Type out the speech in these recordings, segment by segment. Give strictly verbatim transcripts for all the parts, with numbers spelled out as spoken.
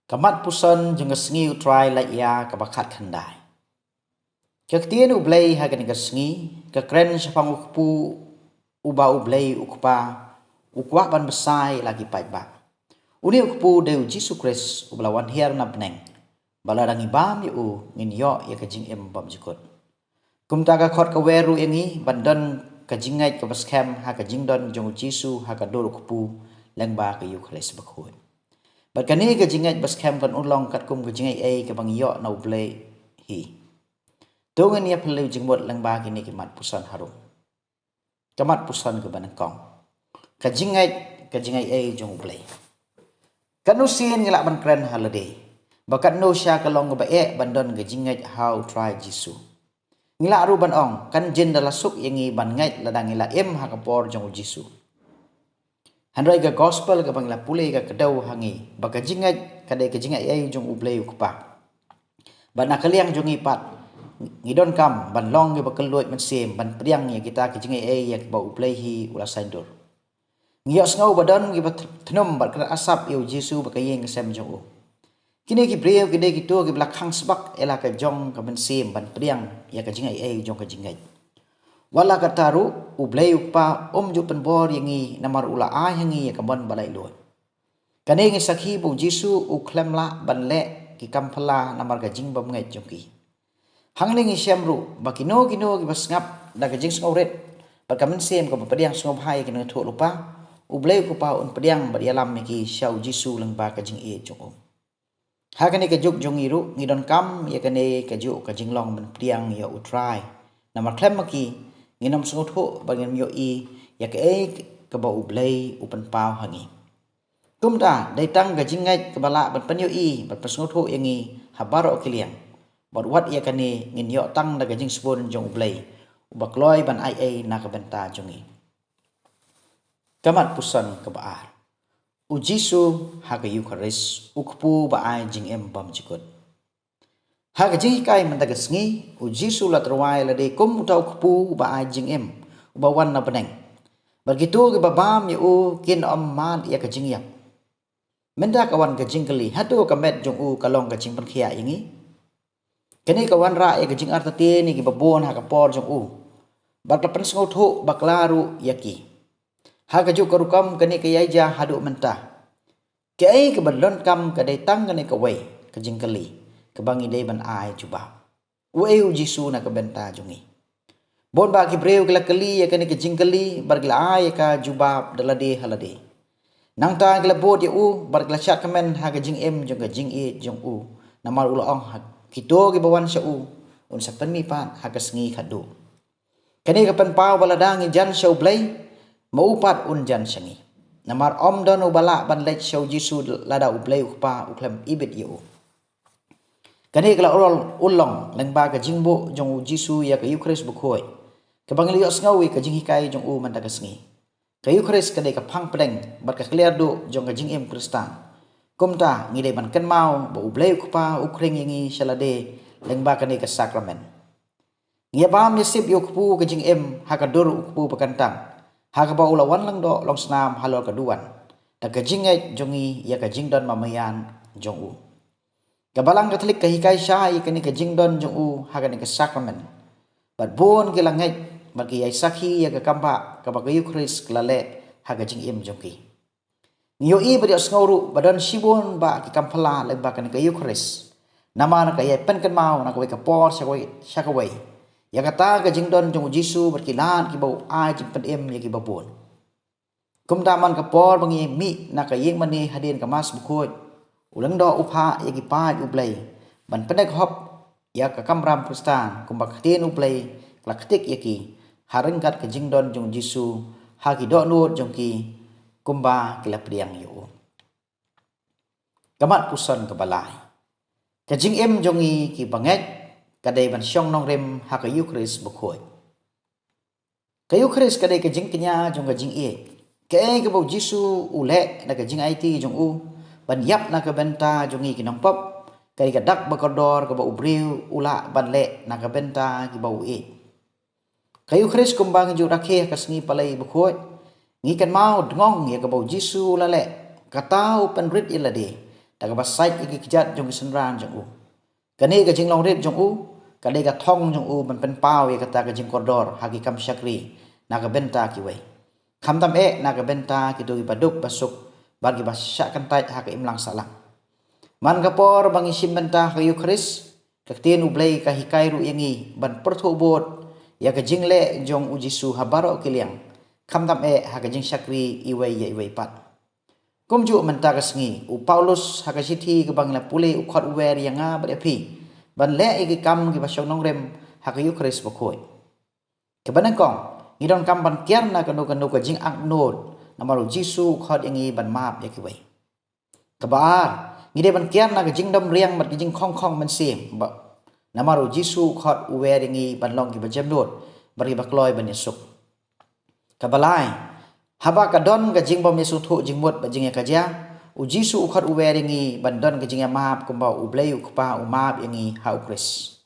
Ka mat puson jong ka sngi U Trai Laitia kaba khatkhyndai. Ka ktien U Blei ha kane ka sngi ka kren shaphang u kpu uba U Blei u Kpa u kwah ban bsa ïa la ki paidbah. Une u kpu dei U Jisu Khrist uba la wan hiar na bneng, ba lada ngi bam ïa u ngin ïoh ïa ka jingim bym jukut. Kumta ka khot ka wer ruh ïa ngi ban don ka jingngeit kaba skhem ha ka jingdon jong U Jisu ha ka dur u kpu lyngba ka Eukharist bakhuid. Bad kane ka jingngeit ba skhem kan long katkum ka jingaiei kaba ngi ïoh na U Blei hi. To ngin ïa phylliew jingmut lyngba kine ki mat puson harum. Ka mat puson kaba nyngkong, ka jingngeit ka jingaiei jong U Blei. Katno sien ngi lah ban kren ha lade ba katno sha ka long kaba eh ban don ka jingngeit ha U Trai Jisu. Ngi lah ruh ban ong kan jin da la suk ïa ngi ban ngeit lada ngi la im ha ka por jong U Jisu. Hynrei ka gospel kaba ngi la pule ka kdew ha ngi ba ka jingngeit ka dei ka jingaiei jong U Blei u Kpa. Bad na ka liang jong ngi pat ngi donkam ban long kiba kylluid mynsiem ban pdiang ïa kita ki jingaiei ïa kiba U Blei hi u la saiñdur. Ngi ïohsngew ba don kiba thnum bad kren asap ïa U Jisu bad ka ïing ka sem jong u. Kine ki briew ki dei kito kiba la khang sbak ïa la ka jong ka mynsiem ban pdiang ïa ka jingaiei jong ka jingngeit. Wat la katta ruh U Blei u Kpa um ju pynbor ïa ngi namar u la ai ha ngi ïa ka mon ba laitluid. Kane ngi sakhi ba U Jisu u khlem lah ban leh ki kam phylla namar ka jingbymngeit jong ki. Hangne ngi shem ruh ba kino kino kiba sngap da ka jingsngewrit bad ka mynsiem kaba pdiang sngewbha ïa ki nongïathuhlypa, U Blei u Kpa un pdiang bad ïalam ïa ki sha U Jisu lyngba ka jingïeit jong u. Ha kane ka juk jong ngi ruh ngi donkam ïa kane ka juk ka jinglong ban pdiang ïa U Trai. Namar khlem ma ki ngin ym sngewthuh bad ngin ym ïohi ïa kaei kaba U Blei u pynpaw ha ngi. Kumta dei tang ka jingngeit kaba lah ban pynïohi ban pynsngewthuh ïa ngi ha baroh ki liang. Bad wat ïa kane ngin ïoh tang da ka jingsbun jong U Blei uba kloi ban aiei na ka bynta jong ngi. Ka mat puson kaba ar, U Jisu ha ka Eukharist u kpu ba ai jingim bymjukut. Ha ka jinghikai mynta ka sngi U Jisu la tyrwa ïa lade kum uta u kpu uba ai jingim uba wan na bneng. Bad kito kiba bam ïa u kin ym mad ïa ka jingïap. Mynta ka wan ka jingkylli, hato ka met jong u ka long ka jingpynkhiah ïa ngi? Kane ka wanrah ïa ka jingartatien ïa kiba bun ha ka por jong u bad ka pynsngewthuh bakla ruh ïa ki. Ha kajuh ka rukom kane ka ïaid haduh mynta. Kaei kaba donkam ka dei tang kane kawei ka jingkylli kaba ngi dei ban ai jubab. Uei U Jisu na ka bynta jong ngi? Bun bah ki briew ki la kylli ïa kane ka jingkylli bad ki la ai ïa ka jubab da lade ha lade. Nangta ki la bud ïa u bad ki la shad kmen ha ka jingim jong ka jingïeit jong u. Namar u la ong ha kito kiba wan sha u un sa pynmih pat ha ka sngi khatduh. Kane ka pynpaw ba lada ngi jan sha U Blei ma u pat un jan sha ngi. Namar ym don uba lah ban leit sha U Jisu lada U Blei U Kpa u khlem ibit ïa u. Kane ka la ulong lyngba ka jingbuh jong U Jisu ïa ka Eukharist bakhuid kaba ngi la ïohsngew ïa ka jinghikai jong u mynta ka sngi. Ka Eukharist ka dei ka phang pdeng bad ka kliar duh jong ka jingim Khristan. Kumta ngi dei ban kynmaw ba U Blei U Kpa u khring ïa ngi sha lade lyngba kane ka sakramen. Ngi ïa bam ïa sip ïa u kpu ka jingim ha ka dur u kpu ba kyntang ha kaba u la wan lyngdoh longsnam halor ka duwan da ka jingngeit jong ngi ïa ka jingdon mamaïan jong u. Ka Balang Katholik ka hikai shai ïa kane ka jingdon jong u ha kane ka sakramen. Bad bun ki la ngeit bad ki ïai sakhi ïa ka kambah kaba ka Eukharist ka la leh ha ka jingim jong ki. Ngi ïohi bad ïohsngew ruh ba don shibun bah ki kam phylla lyngba kane ka Eukharist. Namar ka ïai pynkynmaw na kawei ka por sha kawei sha kawei ïa kata ka jingdon jong U Jisu bad ki lad kiba u ai jingpynim ïa kiba bun. Kumta man ka por ba ngi mih na ka ïing mane hadien ka Mass bakhuid, u lyngdoh u phah ïa ki paid U Blei ban pyndep hok ïa ka kamram Khristan kumba ka ktien U Blei ka la ktik ïa ki ha ryngkat ka jingdon jong U Jisu ha ki dohnud jong ki kumba ki la pdiang ïa u. Ka mat puson kaba lai, ka jingim jong ngi kiba ngeit ka dei ban shong nongrim ha ka Eukharist bakhuid. Ka Eukharist ka dei ka jingkñia jong ka jingïeit. Kaei kaba U Jisu u leh da ka jingaiti jong u ban ïap na ka bynta jong ngi ki nongpop ka dei ka dak ba kordor kaba u briew u lah ban leh na ka bynta kiba u ïeit. Ka Eukharist kumba ngi ju rakhe ha ka sngi Palei bakhuid, ngi kynmaw dngong ïa kaba U Jisu u la leh, kata u pynrit ïa lade da da kaba sait ïa ki kjat jong ki synran jong u. Kane ka jinglong rit jong u ka dei ka thong jong u ban pynpaw ïa kata ka jingkordor ha ki kam shakri na ka bynta kiwei, khamtam eh na ka bynta kito kiba duk ba suk bad kiba shah kyntait ha ka imlang sahlang. Man ka por ba ngi shim bynta ha ka Eucharist, ka ktien U Blei ka hikai ruh ïa ngi ban pyrthuh bud ïa ka jingleh jong U Jisu ha baroh ki liang, khamtam eh ha ka jingshakri iwei ïa iwei pat. Kumjuh mynta ka sngi, u Paulus ha ka shithi kaba ngi la pule u khot u wer ïa nga bad ïa phi ban leh ïa ki kam kiba shong nongrim ha ka Eucharist bakhuid. Kaba nyngkong, ngi donkam ban kiar na kano kano ka jingangnud, namar U Jisu u khot ïa ngi ban map ïa kiwei. Kaba ar, ngi dei ban kiar na ka jingdom riang bad ka jingkhongkhong mynsiem, ba namar U Jisu u khot u wer ïa ngi ban long kiba jemnud bad kiba kloi ban ïasuk. Kaba lai, haba ka don ka jingbym ïasngewthuh jingmut bad jingïakajia, U Jisu u khot u wer ïa ngi ban don ka jingïamap kumba U Blei u Kpa u map ïa ngi ha U Khrist.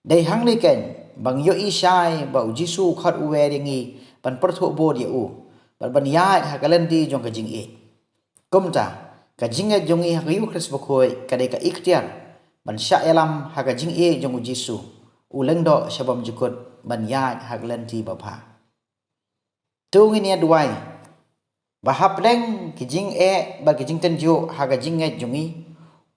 Dei hangne keiñ ba ngi ïohi shai ba U Jisu u khot u wer ïa ngi ban pyrthuh bud ïa u bad ban ïaid ha ka lynti jong ka jingïeit. Kumta, ka jingngeit jong ngi ha ka Eucharist bakhuid ka dei ka ikhtiar ban shah ïalam ha ka jingïeit jong U Jisu, u lyngdoh sha bymjukut ban ïaid ha ka lynti babha. To ngin ïa duwai ba hapdeng ki jingeh bad ki jingtynjuh ha ka jingngeit jong ngi,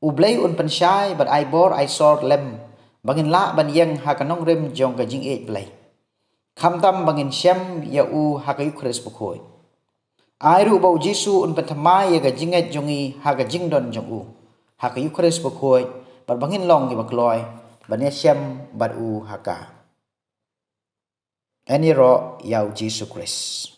U Blei un pynshai bad ai bor ai sor lem ba ngin lah ban ïeng ha ka nongrim jong ka jingïeit Blei, khamtam ba ngin shem ïa u ha ka Eucharist bakhuid. Ai ruh ba U Jisu un pynthymmai ïa ka jingngeit jong ngi ha ka jingdon jong u ha ka Eucharist bakhuid, bad ba ngin long kiba kloi ban ïashem bad u ha ka. Yn ïaroh ïa U Jisu Khrist.